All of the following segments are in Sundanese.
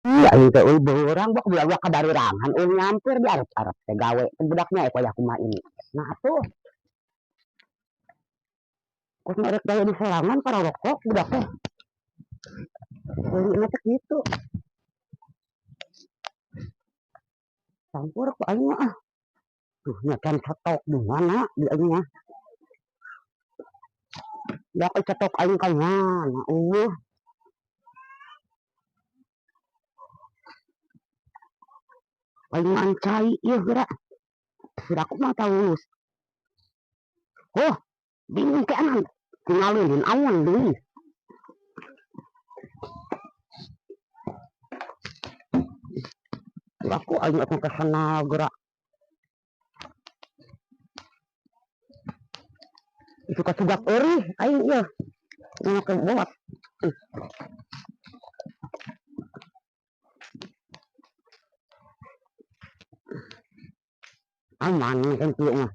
Iya, aing teh euy beurang bok budak ka barurangan euy nyampeur di arep-arep teh gawe teh budaknya koyak kumaha ini. Nah atuh. Kos merek gawe di sorangan para rokok budak teh. Meulina teh kitu. Campur ku aing mah ah. Tuh nya can cetok di mana di aing mah. Da cetok aing ka mana eueuh. Aing mah cai ieu geura. Siraku mah taulus. Oh, bingung ke anan. Tinggalin awan deui. Aku aing aku kesana geura. Itu kasugak eueuh aing ieu. Nu ke bot. Aman kan kieu mah.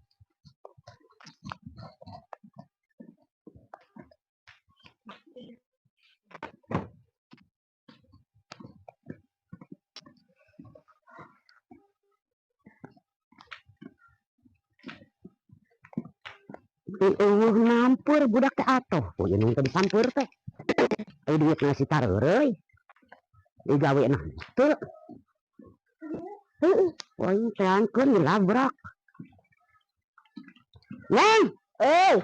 Eueuh nampur budak teh atuh. Oh, ieu nu teh disampeur teh. Euy duit na si tareureui. Digawe na teu. Heeh, aing teangkeun dilabrak. Neng, eh.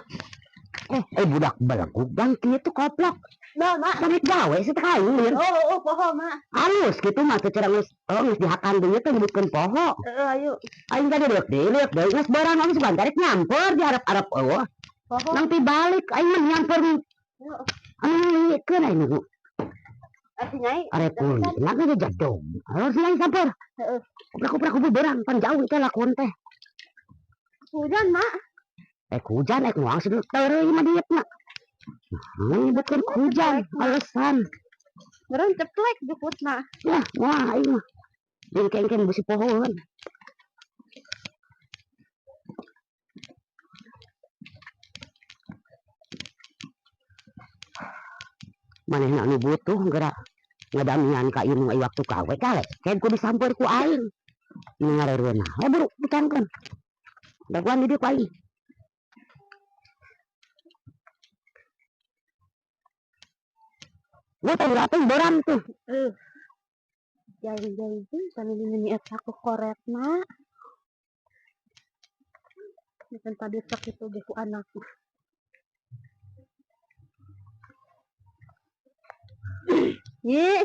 Budak belegug bang kitu koplok. Nah, Mak. Balik gawe sih teh aing, Lin. Oh, oh, poho, Mak. Halus kitu mah teh cara geus, oh, geus dihakan deui teh nyebutkeun poho. Heeh, ayo. Aing tadi reup deui, reup deui geus barang geus bantarik nyamper di harap-harap eueuh. Poho. Nang balik aing mah nyamper. Heeh. Anu nulikeun aing nu. Atuh nyai. Arek kulit, lagi ge jadog. Harus lain samper. Heeh. Kuprak-kuprak kubu berang pan jauh teh lakon teh. Hujan, Mak. Hujan moal sih teureui mah dietna. Nah, nyebutkeun hujan alasan. Meureun ceplek jukutna. Ya, moal aing mah. Jeung kengken besi pohoeun. Manehna anu butuh geura ngadamian ka ieu nu waktu kawe kale. Keun ku disamper ku aing. Nu ngareureuna. Buru ditangkeun. Daguan di dieu ku aing. Gua tadi dateng beram tuh. Jauh-jauh tuh sambil ini eta ku koretna. Bukan tadi sok itu ge ku anak. Ye.